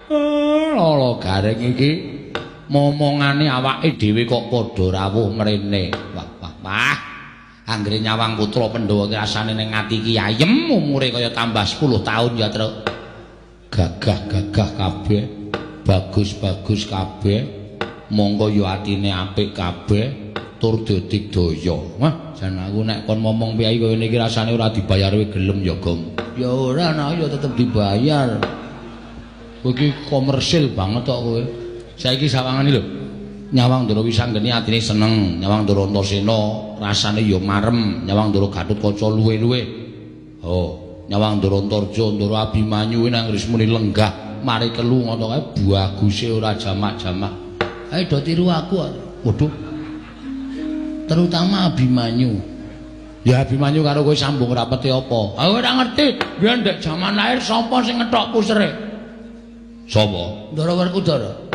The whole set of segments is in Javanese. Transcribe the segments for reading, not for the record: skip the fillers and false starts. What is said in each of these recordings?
Lala Gareng iki momongane awake dhewe kok padha rawuh mrene. Wah wah wah. Anggere nyawang putra Pandhawa ki rasane ning ati iki ayem, umure kaya tambah 10 taun ya, Truk. Gagah-gagah kabeh, bagus-bagus kabeh, monggo ya atine apik kabeh, tur digdaya. Wah, jan aku nek kon momong piye kaya ngene iki rasane ora dibayar kowe gelem ya, Gong. Ya ora, nah ya tetep dibayar. Kowe iki komersil banget kok kowe. Saiki sawangane lho. Nyawang Ndara Wisanggeni atine seneng, nyawang Ndara Antasena rasane ya marem, nyawang Ndara Gatotkaca luwe-luwe. Oh, nyawang Ndara Antarja, Ndara Abimanyu nang rismune lenggah mari kelu ngono kae baguse ora jamak-jamak. Ayo do tiru aku. Waduh. Terutama Abimanyu. Ya Abimanyu karo kowe sambung rapete apa? Aku ora ngerti. Biyen ndek jaman lahir sapa sing ngethok pusere? Sapa? Ndara Werkudara.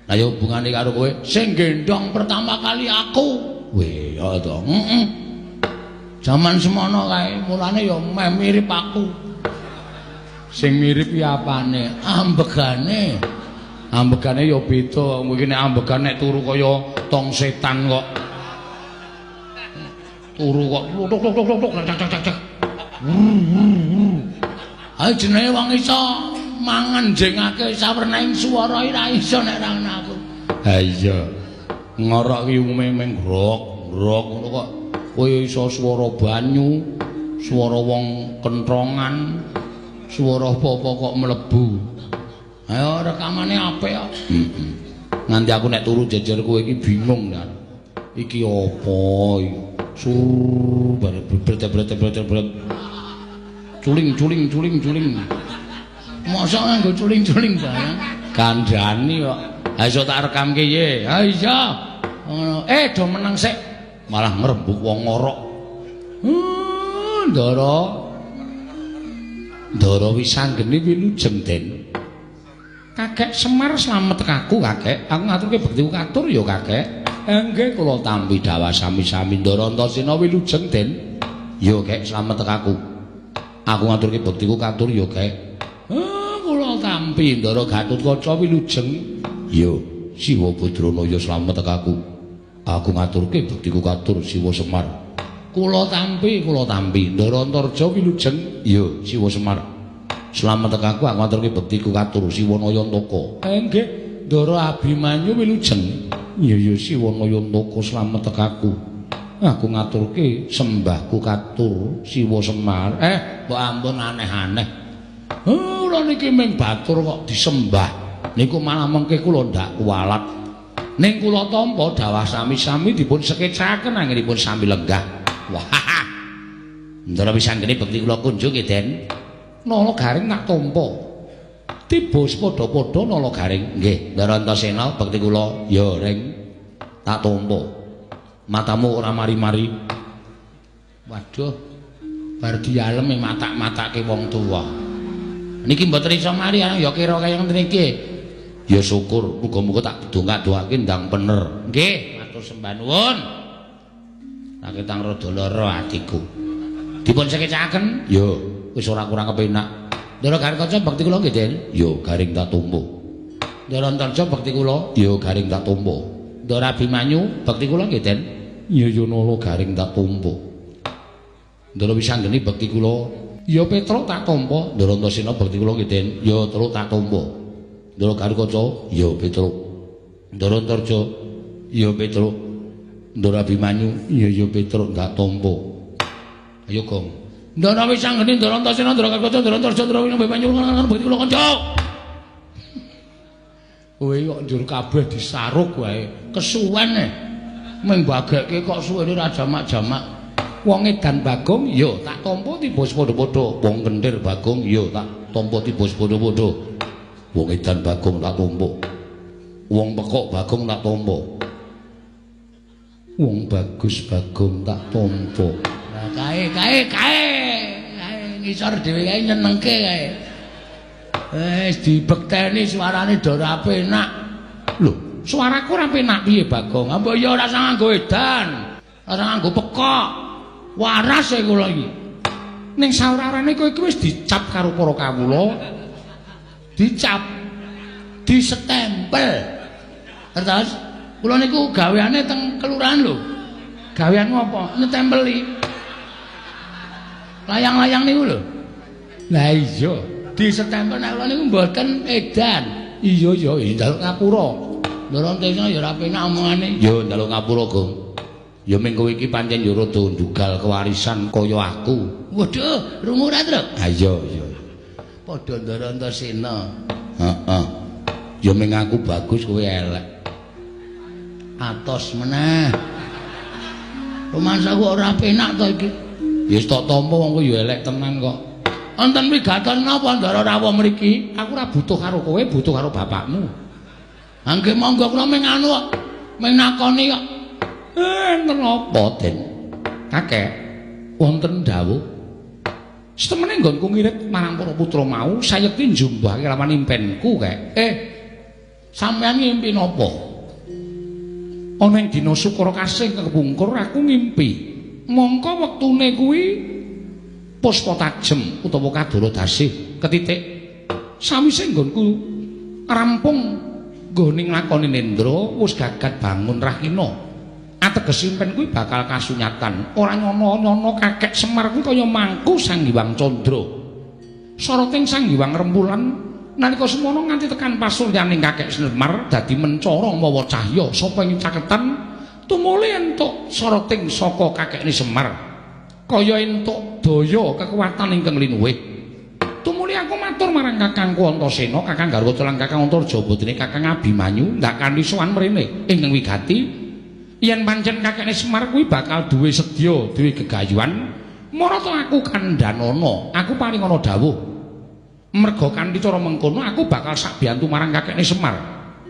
Lah ya hubungane karo kowe sing gendhong pertama kali aku. Weh, ya to. Heeh. Jaman semono kae mulane ya meh mirip aku. Sing mirip ya apane? Ambegane. Ambegane ya beda. Kowe iki nek ambegan nek turu kaya tong setan kok. Turu kok tuk tuk tuk tuk tuk cak cak cak. Ayo jenenge wong iso mangan jengake sawernaing swara ora iso nek ra ngono aku. Ha iya. Ngorok ki umume mung grok-grok ngono kok. Kowe iso swara banyu, swara wong kentrongan, swara apa-apa kok mlebu. Ayo rekamane apik kok. Heeh. Nganti aku nek turu jejer kowe iki bingung kan. Iki apa iki? Sur bare bret-bret-bret-bret. Culing culing culing culing. Mosok nganggo culing-culing barang. Kandhani kok. Ha iso tak rekamke piye? Ha iya. Ngono. Do meneng sik. Malah ngrembug wong ngorok. Ndara. Ndara Wisanggeni wilujeng, Den. Kakek Semar slamet kaku, Kakek. Aku ngaturke bektiku katur ya, Kakek. Nggih, kula tampi dawah sami-sami. Ndara Antasena wilujeng, Den. Ya, Kek, slamet kaku. Aku ngaturke bektiku katur ya, Kek. Kula tampi Ndara Gatotkaca wilujeng. Ya, Siwa Badranaya slamet kaku. Aku ngaturke bektiku katur Siwa Semar. Kula tampi, kula tampi Ndara Antarja wilujeng. Ya, Siwa Semar. Slamet kaku, aku ngaturke bektiku katur Siwa Nayantaka. Nggih, Ndara Abimanyu wilujeng. Ya ya Siwa Nayantaka slamet kaku. Aku ngaturke sembahku katur Siwa Semar. Mbok ampun aneh-aneh. Kula niki ming batur kok disembah. Niku malah mengke kula ndak kuwalat. Ning kula tampa dawah sami-sami dipun sekecaken anggenipun sami lenggah. Wah. Ndara Wisanggeni bekti kula kunjung nggih, Den. Nala Gareng tak tampa. Tiba padha-padha Nala Gareng. Nggih, Ndara Antasena bekti kula ya Reng tak tampa. Matamu ora mari-mari. Waduh. Bar dialem matak-matake wong tuwa. Niki mboten iso mari ya kira kaya ngene iki. Ya syukur, muga-muga tak dongak-dongake ndang bener. Nggih, matur sembah nuwun. Raketang rada lara atiku. Dipun sekecaken? Ya, wis ora kurang kepenak. Ndara Garing Kaca bekti kula nggih, Den. Ya, Garing tak tampa. Ndara Antarja bekti kula? Ya, Garing tak tampa. Ndara Abimanyu bekti kula nggih, Den. Ya ya Nala Garing tak tampa. Ndara Wisanggeni bekti kula? Ya Petruk tak tampa. Ndara Antasena bekti kula nggih, Den. Ya Truk tak tampa. Ndara Garukaca? Ya Petruk. Ndara Antarja? Ya Petruk. Ndara Abimanyu? Ya ya Petruk tak tampa. Ayo Gong. Ndara Wisanggeni, Ndara Antasena, Ndara Garukaca, Ndara Antarja, Ndara Abimanyu bekti kula kanca. Kowe kok njur kabeh disaruk wae. Kesuwen e. Ming bagekke kok suwene ra jamak-jamak. Wong edan Bagong ya tak tampa tiba padha-padha. Wong kentir Bagong ya tak tampa tiba padha-padha. Wong edan Bagong tak tampa. Wong pekok Bagong tak tampa. Wong bagus Bagong tak tampa. Lah kae kae kae. Kae ngisor dhewe kae nyenengke kae. Wis dibekteni suarane do ora penak. Lho, suaraku ora penak piye Bagong? Mbok ya ora usah nganggo edan. Ora usah nganggo pekok. Waras e kula iki. Ning saora-orane kowe iki wis dicap karo para kawula. Dicap. Disetempel. Terus kula niku gaweane teng kelurahan lho. Gaweanmu apa? Nyetempeli. Layang-layang niku lho. Lah iya, disetempel nek kula niku mboten edan. Iya ya, njaluk ngapura. Ndara Antasena ya ora penak omongane. Ya njaluk ngapura, Gong. Ya ming kowe iki pancen ya rada ndugal kewarisan kaya aku. Waduh, rungu ora, Truk? Ha iya, iya. Padha Ndara Antasena. Heeh. Ya ming aku bagus kowe elek. Atos meneh. Rumangsaku ora penak to iki. Ya wis tak tampa wong kowe ya elek tenan kok. Wonten wigaton napa Ndara rawuh mriki? Aku ora butuh karo kowe, butuh karo bapakmu. Ha nggih monggo kula ming anu kok. Ming nakoni kok. Enten apa, Den? Kakek, wonten dawuh. Setemene nggonku ngirit marang para putra mau, sayekti njumbahake lawan impenku, Kek. Sampeyan ngimpi napa? Ana ing dina Sukara kasing kepungkur aku ngimpi. Mongko wektune kuwi puspa tajem utawa kadara dasih ketitik. Sawise nggonku rampung nggone nglakoni nendra, wis gagat bangun rahina. Ateges impen kuwi bakal kasunyatan. Ora nyono-nyono kakek Semar kuwi kaya mangku Sang Hyang Candra. Soroting Sang Hyang Rembulan nalika semono nganti tekan pasuryaning kakek Semar dadi mencara mawa cahya sapa ing caketan tumuli entuk soroting saka kakekne Semar. Kaya entuk daya kekuatan ingkang linuwih. Tumuli aku matur marang kakangku Antasena, kakang Garwata lan kakang Antarja putrine kakang Abimanyu ndak kanthi sowan mrene ingkang wigati. Yen pancen kakekne Semar kuwi bakal duwe sedya, duwe gegayuhan, marata aku kandhanana, aku paring ana dawuh. Merga kanthi cara mengkono aku bakal sakbiyantu marang kakekne Semar.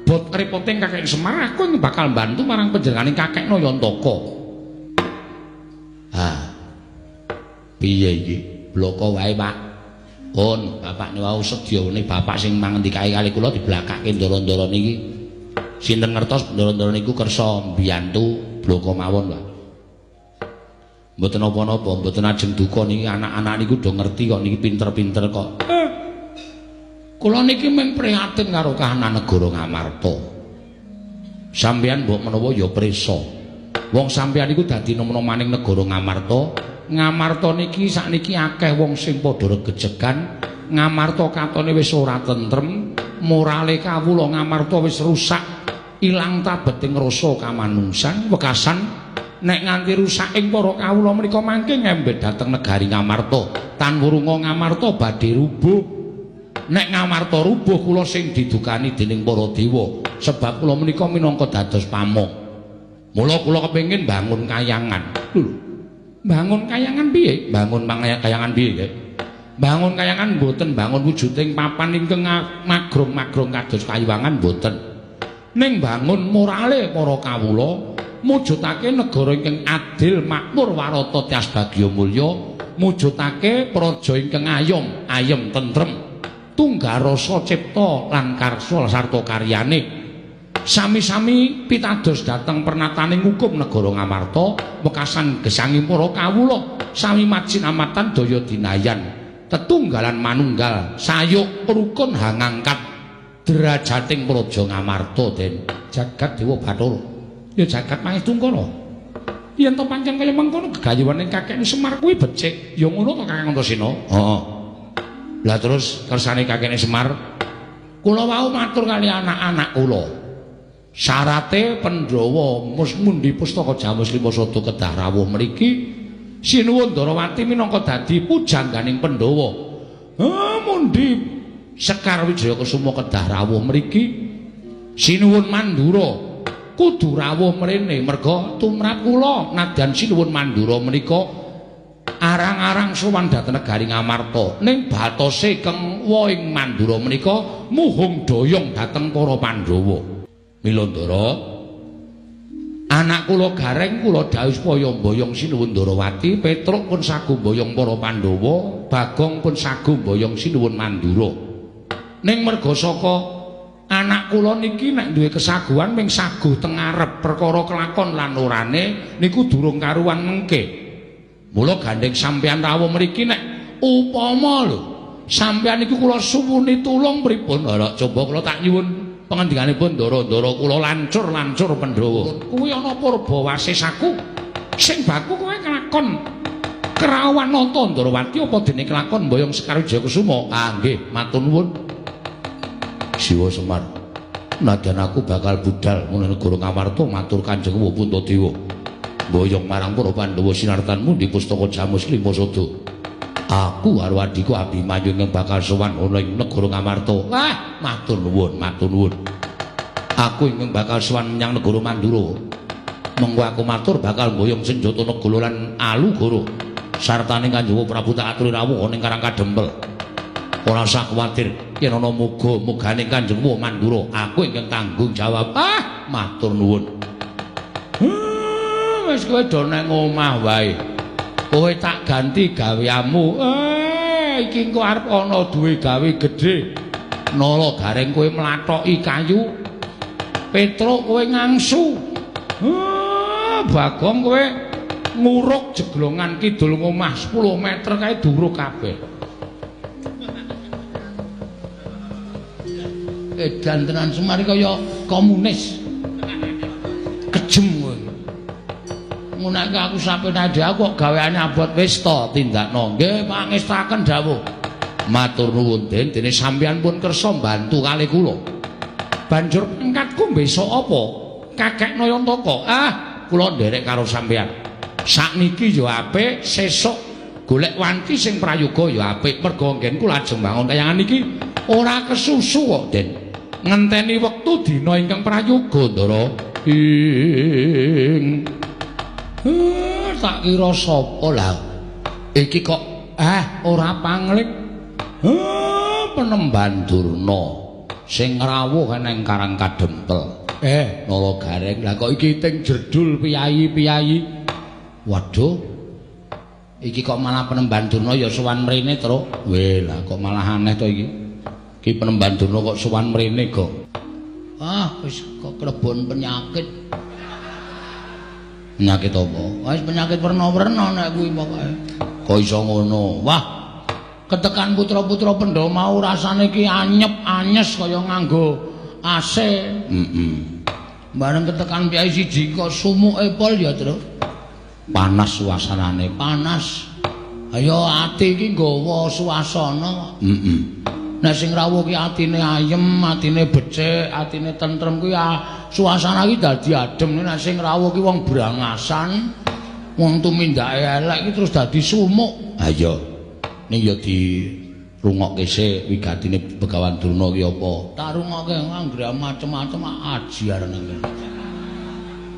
Bot repoting kakekne Semar aku bakal mbantu marang panjenengane kakekno Yantaka. Ha. Piye iki? Bloko wae, Pak. Pun, bapakne wau sedyane bapak sing mangendikake kali kula diblakake ndara-ndara niki. Sinten ngertos ndara-ndara niku kersa mbiyantu bloko mawon, Pak. Mboten napa-napa, mboten ajeng duka niki anak-anak niku do ngerti kok niki pinter-pinter kok. Kula niki mung prihatin karo kahanan negara Ngamarta. Sampeyan mbok menawa ya prisa. Wong sampeyan niku dadi nom-nomaning negara Ngamarta. Ngamarta niki sakniki akeh wong sing padha regejegan. Ngamarta katone wis ora tentrem, morale kawula Ngamarta wis rusak. Ilang tabeting rasa kamanungsan wekasan nek nganti rusak ing para kawula menika mangke ngembet dhateng negari Ngamarta. Tan wurunga Ngamarta badhe rubuh. Nek Ngamarta rubuh kula sing didukani dening para dewa, sebab kula menika minangka dados pamong. Mula kula kepengin bangun kayangan. Lho, bangun kayangan piye? Bangun kayangan piye, Kek? Bangun kayangan mboten bangun wujuding papan ingkang magrong-magrong kados kayuwangan mboten. Ning bangun morale para kawula, mujudake negara ingkang adil, makmur, warata, tias bagya mulya, mujudake praja ingkang ayom, ayem tentrem, tunggal rasa cipta lan karsa sarta karyane. Sami-sami pitados dhateng pernataning hukum negara Ngamarta, wekasan gesanging para kawula, sami majinamatan daya dinayan, tetunggalan manunggal, sayuk rukun hangangkat derajating praja Ngamarta. Den jagat Dewa Bathara ya jagat Mahestungkara. Yen to pancen kaya mengkono gegayuhane kakekne Semar kuwi becik, ya ngono to Kakang Antasena? Heeh. Lah terus kersane kakekne Semar, kula wau matur kali anak-anak kula. Syarate Pandhawa mundi pustaka Jamus Lima Sada kedah rawuh mriki. Sinuwun Ndarawati minangka dadi pujangganing Pandhawa. Mundi Sekar Wijaya Kusuma kedah rawuh mriki. Sinuwun Mandura kudu rawuh mrene merga tumrap kula nadyan Sinuwun Mandura menika arang-arang sowan dhateng negari Ngamarta. Ning batose keng woing Mandura menika muhung doyong dhateng para Pandhawa. Mila Ndara, anak kula Gareng kula dawuh supaya mboyong Sinuwun Ndarawati, Petruk pun sagu mboyong para Pandhawa, Bagong pun sagu mboyong Sinuwun Mandura. Ning merga saka anak kula niki nek duwe kesaguhan ming saguh teng ngarep, perkara kelakon lan orane niku durung karuan mengke. Mula gandeng sampeyan rawuh mriki nek upama lho sampeyan niku kula suwuni tulung pripun? Ora coba kula tak nyuwun Pangandikanipun Ndara-ndara kula lancur-lancur Pandhawa. Kuwi ana purba wasesaku sing baku kowe kelakon Kerawan Nata Ndarawati apa dene kelakon mboyong Sekar Wijaya Kusuma. Ah nggih, matur nuwun. Siwa Semar. Nadyan aku bakal budal menyang negara Ngamarta matur Kanjeng Puntadewa. Mboyong marang para Pandhawa sinartan mundi pustaka Jamus Lima Sada. Aku karo adhiku Abimanyu ingkang bakal sowan ana ing negara Ngamarta. Wah, matur nuwun, matur nuwun. Aku ingkang bakal sowan menyang negara Mandura. Mengko aku matur bakal mboyong senjata negara lan alugara. Sartane Kanjeng Prabu tak aturi rawuh ana ing Karang Kadempel. Ora usah kuwatir yen ana muga-mugane Kanjeng Mandura, aku ingkang tanggung jawab. Ah, matur nuwun. Wis kowe do nang omah wae. Kowe tak ganti gaweanmu. Iki engko arep ana duwe gawe gedhe. Nala gareng kowe mlathoki kayu. Petruk kowe ngangsu. Bagong kowe nguruk jeglongan kidul ngomah 10 meter kae duruk kabeh. Edan tenan Semar kaya komunis. Kejem kowe. Ngunake aku sampeyan dhewe aku kok gaweane abot wis to tindakno. Nggih pangestaken dawuh. Matur nuwun Den, dene sampeyan pun kersa mbantu kalih kula. Banjur pangkatku besok apa? Kakek Nayantaka. Ah, kula nderek karo sampeyan. Sakniki ya apik, sesuk golek wanci sing prayoga ya apik. Merga nggen kula ajeng bangun kayangan iki ora kesusu kok, Den. Ngenteni wektu dina ingkang prayoga, Ndara. Ing tak kira sapa lah. Iki kok ora pangling. Penemban Durna sing rawuh nang Karang Kadempel. Nala Gareng, lah kok iki ting jerdul piyayi-piyayi. Waduh. Iki kok malah penemban Durna ya sowan mrene, Truk. Weh, lah kok malah aneh to iki. Iki penemban Durna kok sowan mrene kok. Ah, wis kok klebon penyakit. Penyakit apa? Wis penyakit werna-werna nek kuwi pokoke. Kok iso ngono? Wah, ketekan putra-putra Pandhawa mau rasane iki anyep-anyes kaya nganggo AC. Heeh. Bareng ketekan piyai siji kok sumuke pol ya, Truk. Panas suasanane, panas. Ayo ati iki nggawa suasana. Heeh. Nek sing rawuh ki atine ayem, atine becik, atine tentrem kuwi suasana iki dadi adem. Nek sing rawuh ki wong brangasan, wong tumindake elek iki terus dadi sumuk. Ha iya. Ning ya dirungokke sik wigatine Begawan Durna ki apa? Tak rungokke anggere macem-macem aji arene kene.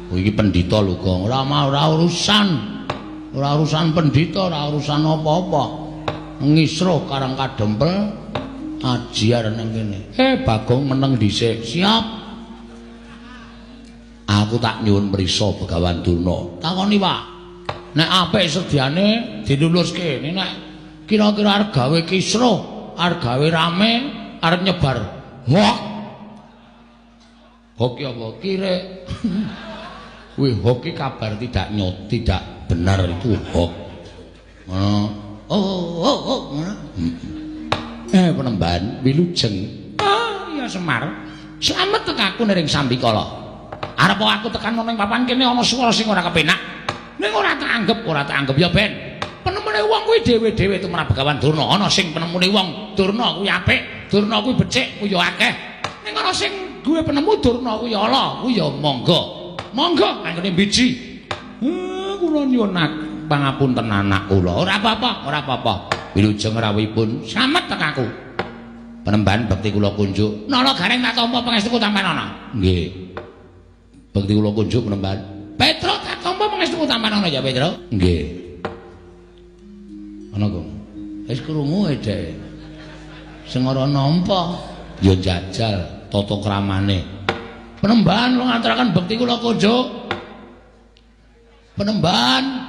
Oh iki pendhita lho, Gong. Ora ora urusan. Ora urusan pendhita, ora urusan apa-apa. Ngisruh Karang Kadempel ajiar nang kene. Bagong meneng dhisik. Siap. Aku tak nyuwun prisa Begawan Durna. Takoni, Pak. Nek apik sediane diluluske. Nek kira-kira arep gawe kisruh, arep gawe rame, arep nyebar hoak. Hoak ki apa? Kire. Kuwi hoak ki kabar tidak nyot, tidak benar itu hoak. Ngono. Oh, ngono. Penemban wilujeng. Ah, iya Semar. Slamet tek aku ning sambikala. Arep aku tekan ana ing papan kene ana swara sing ora kepenak. Ning ora tak anggep, ora tak anggep ya ben. Penemune wong kuwi dhewe-dhewe tumrap Begawan Durna. Ana sing penemune wong Durna kuwi apik, Durna kuwi becik, kuwi ya akeh. Ning ana sing duwe penemu Durna kuwi ala, kuwi ya monggo. Monggo anggone biji. Kula nyuwun pangapunten anak kula. Ora apa-apa, ora apa-apa. Wilujeng rawuhipun slamet tek aku. Penemban bekti kula kunjuk. Nala Gareng tak tampa pangestuku tampanana. Nggih. Bekti kula kunjuk penemban. Petruk tak tampa pangestuku tampanana ya, Petruk. Nggih. Ana kok. Wis krungu dhek. Sing ora nampa ya jajal tata kramane. Penemban kula ngaturaken bekti kula kunjuk. Penemban.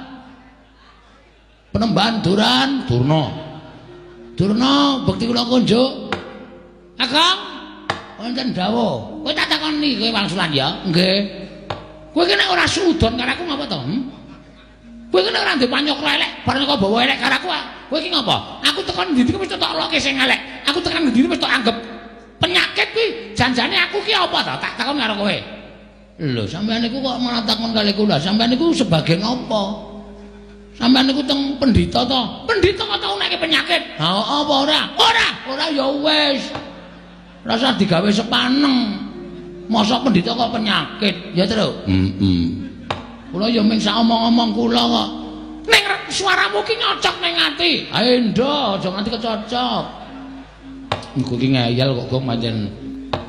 Penemban Duran, Durna. Durna bekti kula kunjuk. Kakang, wonten dawuh. Kowe tak takoni kowe wangsulan ya? Nggih. Kowe ki nek ora suudon karo aku ngapa to? Kowe ki nek ora ndek panyokra elek, bareng kok bawa elek karo aku, kowe ki ngapa? Aku tekan ndi-ndi mesti tak loke sing elek. Aku tekan ndi-ndi mesti tak anggap Penyakit kuwi janjane aku ki apa ta? Tak takon karo kowe. Lho, sampean niku kok malah takon kali kula. Sampean niku sebagai napa? Sampean niku teng pendhita to? Pendhita kok tau nek penyakit? Ha apa ora? Ora, ora ya wis. Rasa digawe sepaneng. Masa pendhita kok penyakit? Ya, Tru. Heeh. Kula ya mung sak omong-omong kula kok. Ning suaramu ki nyocok ning ati. Ayo ndo, aja nganti kecocok. Engko ki ngeyel kok gong pancen.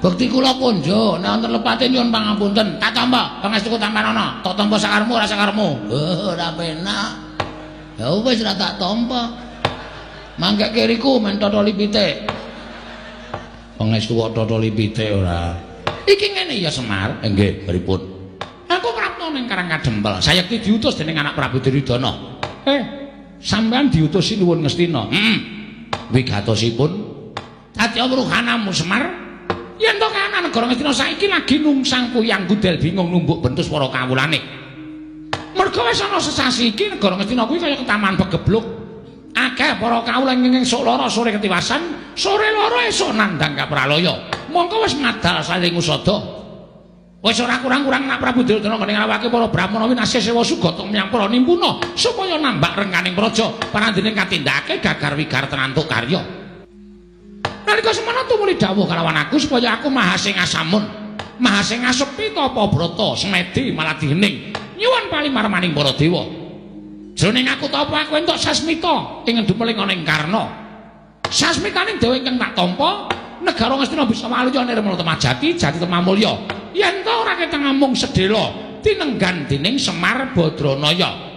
Bekti kula konjo, nek wonten lepate nyuwun pangapunten. Tak tampa, pangestuku tampanana. Tak tampa sakarepmu ora sakarepmu. Oh, ora penak. Ya wis ora tak tampa. Mangke kiriku men totoli pitik. Pangestu kok totoli pitik ora. Iki ngene ya Semar. Nggih, pripun? Aku prapta ning Karang Kadempel. Sayekti diutus dening anak Prabu Duryudana. Sampean diutus sinuwun Ngastina. Heeh. Wigatosipun dadi awruhanamu Semar. Yen to kahanan negara Ngastina saiki lagi nungsang kuyang gudel bingung numbuk bentus para kawulane. Merga wis ana sesasi iki negara Ngastina kuwi kaya ketaman begebluk. Akeh para kawula ing esuk lara sore ketiwasan, sore lara esuk nandhang kapralaya. Mongko wis madal saling usada. Wis ora kurang-kurang nak Prabu Duryudana nggone ngrawake para brahmana winasih sewa sugata menyang para nimpuna supaya nambak rengkaning praja parandene katindakake gagar wigar tenantuk karya. Nalika semana tumuli dawuh kalawan aku supaya aku maha sing asamun, maha sing asepi tapa brata semedi maladhi hening nyuwun palimarmaning para dewa. Jroning aku tapa aku entuk sasmita ing ndumeling ana ing Karna. Sasmitaning dewa ingkang tak tampa negara Ngastina bisa waluya nirmala temajati jati temamulya. Yen ta ora ketang amung sedhela tinenggan dening Semar Badranaya.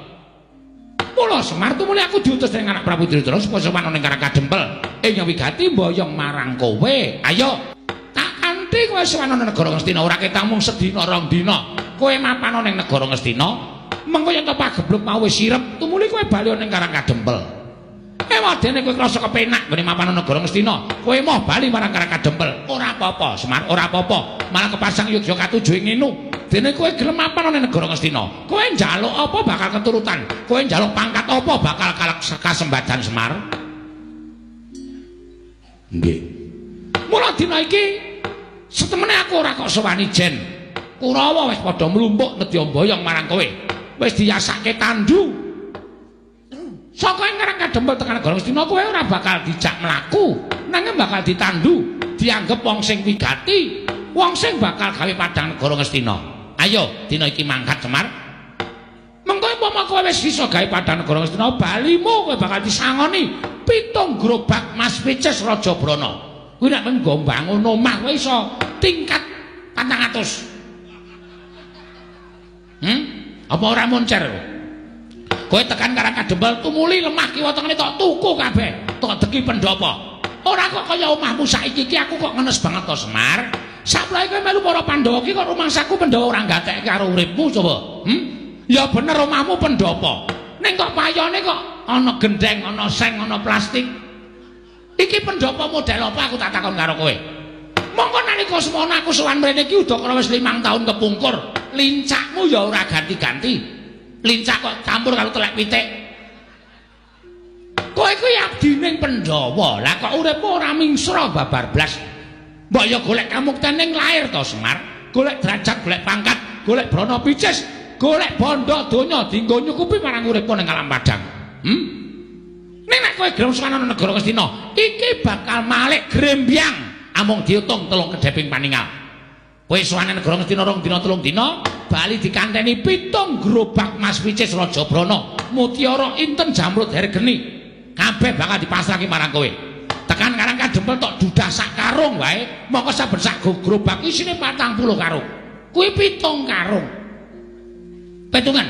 Mula Semar tumuli aku diutus dening anak Prabu Duryudana supaya sowan ning Karang Kadempel ing wigati mboyong marang kowe. Ayo tak kanthi kowe sowan nang negara Ngastina ora ketang mung sedina rong dina. Kowe mapan ning negara Ngastina, mengko yen to pagebluk mau wis sirep, tumuli kowe bali ning Karang Kadempel. Ewadene kowe krasa kepenak nggone mapan negara Ngastina, kowe moh bali marang Karang Kadempel. Ora apa-apa, Semar, ora apa-apa. Malah kepasang yogya katuju ing nginu. Dene kowe gelem mapan ning negara Ngastina. Kowe njaluk apa bakal keturutan. Kowe njaluk pangkat apa bakal kasembadan Semar. Nggih. Mula dina iki setemene aku ora kok sowan ijen. Kurawa wis padha mlumpuk nedya mboyong marang kowe. Wis diyasake tandu. Saka ing Karang Kadempel tekan negara Ngastina kowe ora bakal dijak mlaku, nanging bakal ditandu, dianggep wong sing wigati, wong sing bakal gawe padhang negara Ngastina. Ayo, dina iki mangkat Semar. Mengko umpama kowe wis iso gawe padhang negara Ngastina, balimu kowe bakal disangoni 7 gerobak Mas Picis Raja Brana. Kuwi nek nggo mbangun omah kowe iso tingkat 400. Apa ora moncer? Kowe tekan Karang Kadempel tumuli lemah kiwa tengene tok tuku kabeh, tok deki pendopo. Ora kok kaya omahmu saiki iki aku kok ngenes banget to Semar. Saplae kowe melu para Pandhawa iki kok rumangsaku Pandhawa ora gatekke karo uripmu coba. Ya bener omahmu pendopo. Ning kok payone kok ana gendeng, ana seng, ana plastik. Iki pendopo model apa aku tak takon karo kowe. Mongko nalika semono aku sowan mrene iki udakara wis 5 tahun kepungkur. Lincakmu ya ora ganti-ganti. Lincak kok campur karo telek pitik. Kowe kuwi abdining Pandhawa. Lah kok uripmu ora mingsra babar blas. Mbok ya golek kamukten ning lair to Semar. Golek derajat, golek pangkat, golek brana picis, golek bondo donya dienggo nyukupi marang uripmu ning alam padang. Ning nek kowe gelem sowan ana negara Ngastina, iki bakal malik grembyang amung diutung 3 kedheping paningal. Kowe sowan negara Ngastina 2 dina 3 dina, bali dikanteni 7 gerobak Mas Picis Raja Brana, mutiara inten jamrud hergeni. Kabeh bakal dipasrahke marang kowe. Tekan Karang Kadempel tok dudah sak karung wae, mongko saben sak gerobak isine 40 karung. Kuwi 7 karung. Petungan.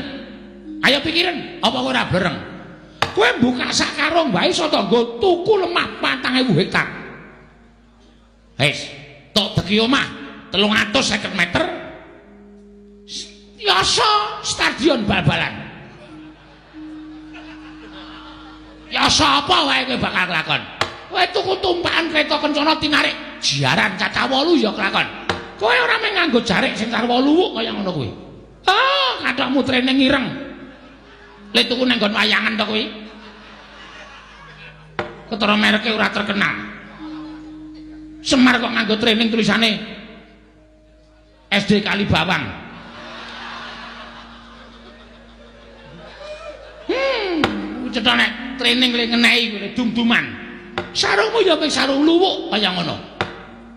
Ayo pikiran, apa kowe ora blereng? Kowe buka sak karung wae iso to nggo tuku lemah 4000 hektar. Wis, tok deki omah 350 meter. Yasa stadion bal-balan. Yasa apa wae kowe bakal kelakon? Kowe tuku tumpakan kereta kencana tinarik jaran cacah 8 ya kelakon. Kowe ora mung nganggo jarik sing sarwa luwuk kaya ngono kuwi. Ah, kathokmu training ireng. Le tuku nang nggon wayangan to kuwi. Ketara mereke ora terkenal. Semar kok nganggo training tulisane SD Kalibawang. Cetha nek training le ngenehi kowe dum-duman. Sarungmu ya mung sarung luwuk kaya ngono.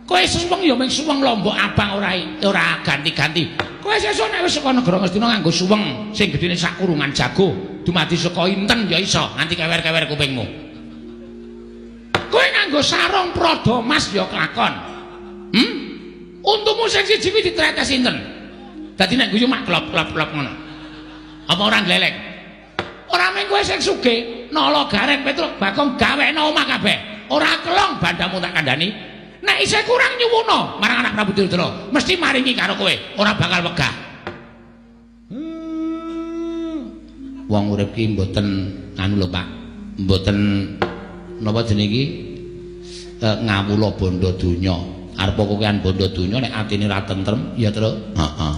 Kowe suweng ya mung suweng lombok abang ora ganti-ganti. Kowe sesuk nek wis saka negara Ngastina nganggo suweng sing gedene sak kurungan jago, dumadi saka inten ya iso nganti kewer-kewer kupingmu. Kowe nganggo sarung prada mas ya kelakon. Untumu sing siji kuwi ditretes inten. Dadi nek guyu mak klop-klop-klop ngono. Apa ora gleleng? Ora mung kowe sing sugih, Nala Gareng Petruk Bagong gawekno omah kabeh. Ora kelong bandamu tak kandhani. Nek isih kurang nyuwuna marang anak Prabu Duryudana, mesti maringi karo kowe, ora bakal wegah. Wong urip ki mboten anu lho Pak. Mboten napa jenenge iki ngawula bondo donya. Arep kokean bondo donya nek atine ra tentrem ya, Truk. Heeh.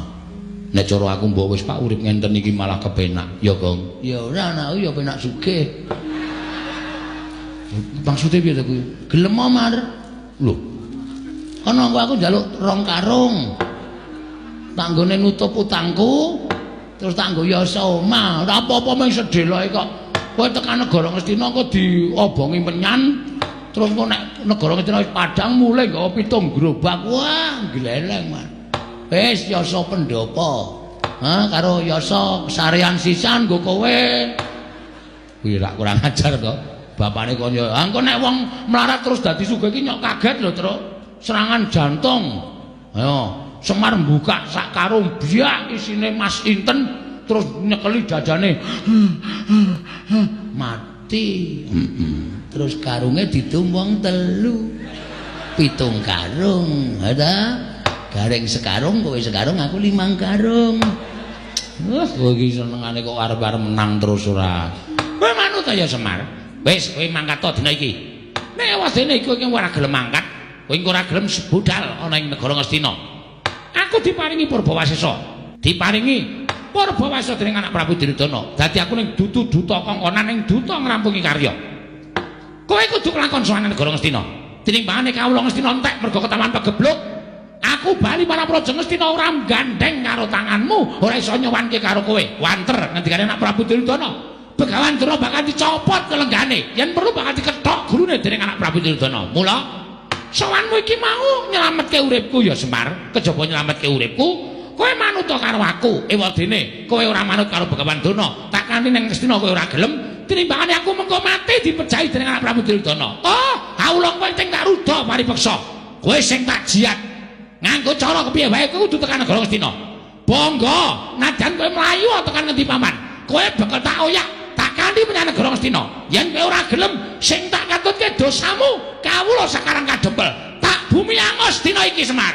Nek cara aku mbok wis Pak urip ngenten iki malah kepenak. Ya, Gong. Ya ora anakku ya penak sugih. Maksude piye to kuwi? Gelem Mar. Lho. Kono aku njaluk 2 karung. Tak nggone nutup utangku, terus tak nggo yasa omah. Ora apa-apa mung sedeloke kok. Kowe tekan negara Ngastina engko diobongi menyan, terus engko nek negara Ngastina wis padhang mulih nggawa 7 gerobak. Wah, gleleng, Mas. Wis yasa pendopo. Ha karo yasa sarean sisan nggo kowe. Kuwi rak kurang ajar to. Bapane kon yo, engko nek wong melarat terus dadi sugih iki nyok kaget lho, Truk. Serangan jantung. Ayo, Semar mbuka sak karung biak isine Mas Inten terus nyekeli dadane. Mati. Terus karunge didum wong 3. 7 karung. Ha ta? Gareng sekarung, kowe sekarung, aku 5 karung. Kowe iki senengane kok arep-arep menang terus ora. Kowe manut ya Semar. Wis, kowe mangkat to dina iki. Nek wadene iku iki ora gelem mangkat, kowe engko ora gelem budal ana ing negara Ngastina. Aku diparingi Purbawasesa. Diparingi Purbawasesa dening anak Prabu Duryudana. Dadi aku ning dudu duta kongkonan ning duta ngrampungi karya. Kowe kudu kelakon sowan negara Ngastina. Tinimbangane kawula Ngastina entek mergo ketawan pegebluk. Aku bali marang Praja Ngastina ora gandeng karo tanganmu, ora iso nyowanke karo kowe. Wanter ngendikane anak Prabu Duryudana. Begawan Durna bakal dicopot kelenggane, yen perlu bakal dikethok gurune dening anak Prabu Duryudana. Mula sowanmu iki mau nyelametke uripku ya Semar, kejaba nyelametke uripku, kowe manut karo aku. Ewadene kowe ora manut karo Begawan Durna, tak kanthi ning Ngastina kowe ora gelem, tinimbangane aku mengko mati dipejahi dening anak Prabu Duryudana. Oh, kawula kowe sing tak ruda paripeksa. Kowe sing tak jiat. Nganggo cara kepiye wae kowe kudu tekan negara Ngastina. Bangga, najan kowe mlayu tekan ngendi paman, kowe bakal tak oyak. Kanthi menyang negara Ngastina. Yen kowe ora gelem sing tak katutke dosamu, kawula sakarang kadempel. Tak bumi angus dina iki Semar.